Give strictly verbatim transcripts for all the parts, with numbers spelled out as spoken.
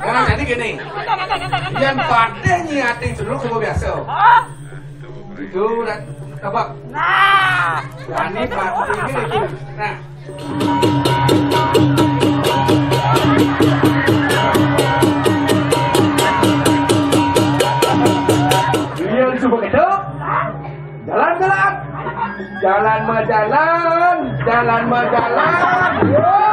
Nah, jadi gini. Yang pada nyiatin dulu kubu biasa. Itu udah tebak. Nah, ini pasti gini. Nah. Iya, coba kejap. Jalan, jalan. Jalan mah jalan, jalan mah jalan. Yo.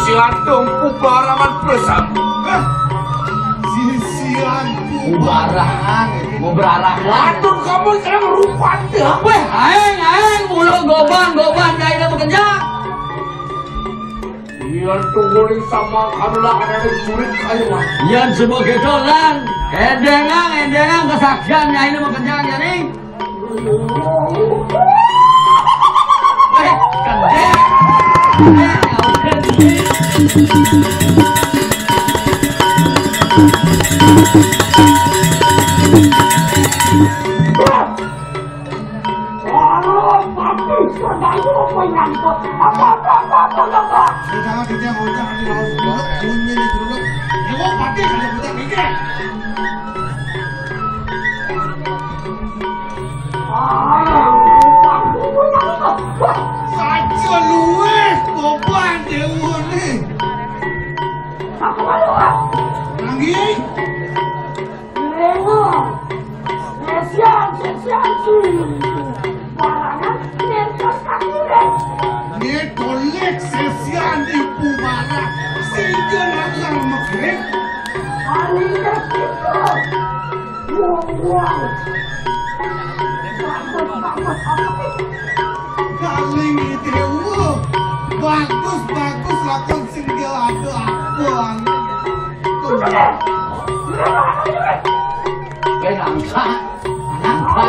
Sisian tumpu baraman bersama. Sisian barahan, mau barahan. Waduh, kamu saya merupakan ya. Weh, aing, aing, mulu gobang, gobang, aing mah bekerja. Iya tuh, guling sama kanulah ada di kulit kayu, Mas. Yan sebagai dolan, endengan, endengan kesaksian, aing mah bekerja, ya, nih. Saja luwih beban dewa ni. Nanggih. Dewa. Sesian, sesian, sesian. Barangan nyentos kakiring. Ngedolik sesian ibu marah. Sehingga nalar megrek. Hari kita. Wow, wow. Bagus, bagus, bagus. Galing ide, wuh. Bagus, bagus, lakon singgil ada apa, anu. Tuh. Eh, nangka. Nangka.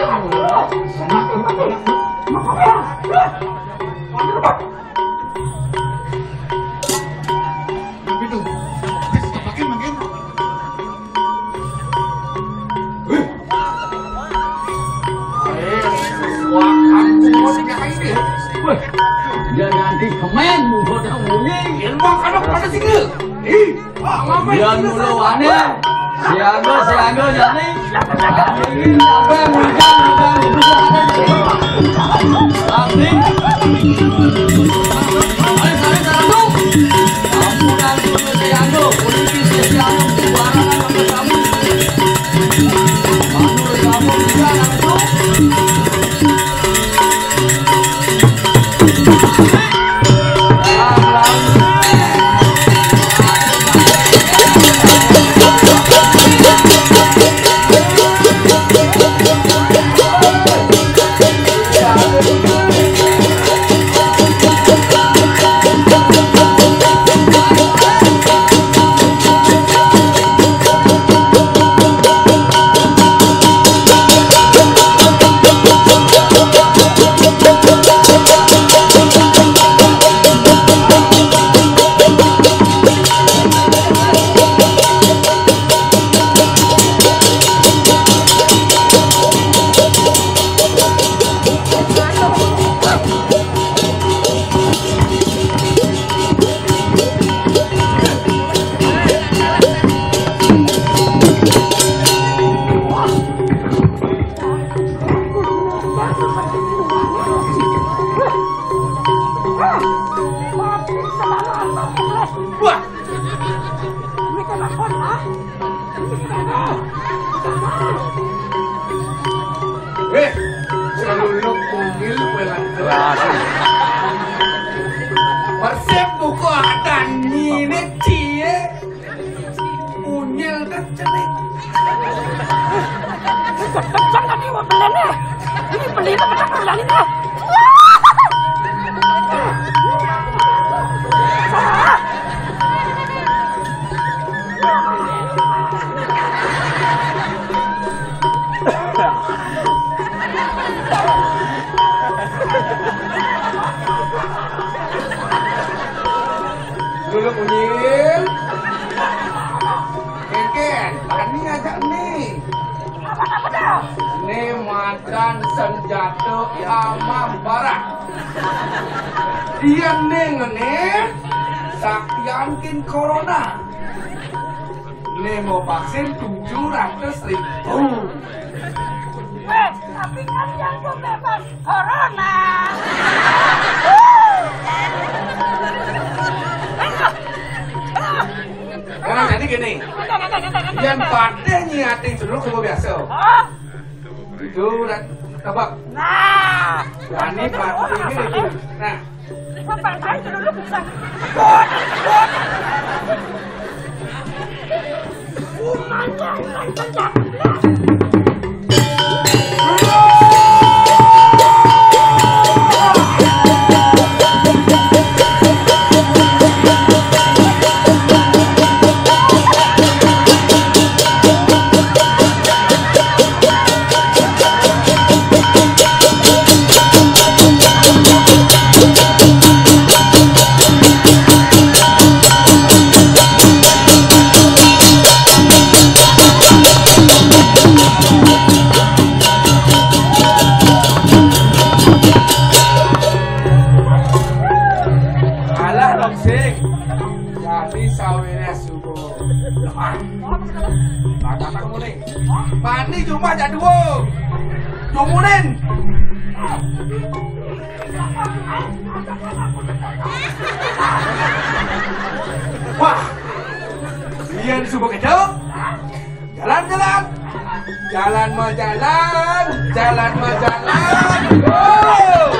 Enak. Tapi tuh, eh, makin, makin. Wih. Eh, wah, kampung mau sih ngapain ya? Wih, dia nanti kemen, mau buat kamu ini. Ya, lu mah kadang pada sini. Ih, ah, ngapain sini? Dia dulu, aneh. Siaga, siaga, jadi. Ini apa yang hujan, apa yang hujan, ada jadi. Abdi. Ayo, ayo, ayo, ayo. Ampun, ampun, siaga. Polisi, siaga. Sembarangan sama kamu. Wah. Ini kan apa, ah? Weh, celuluk kunyil pelan keras. Persib buku ada nini cie. Kunyil kan cenik. Kenceng tadi mau beli nih. Ini beli itu kenceng berani nih. Dulu kunyil. Keken, tani aja nih. Makan senjata amah barat. Yén né ngené, saktian kin corona. Né mau vaksin tujuh ratus ribu. Wéh, tapi kan yang bebas corona. Nah, jadi gini, yang patih nyiatin dulu kudu biasa. Itu udah tebak. Nah, ini patih ini. Nah, alah dong sing. Jadi sawiréh subuh. Mani jumah jak dua. Jumunin. Wah. Iya subuh kecil. Jalan-jalan. Jalan mah jalan, jalan mah jalan. Wow.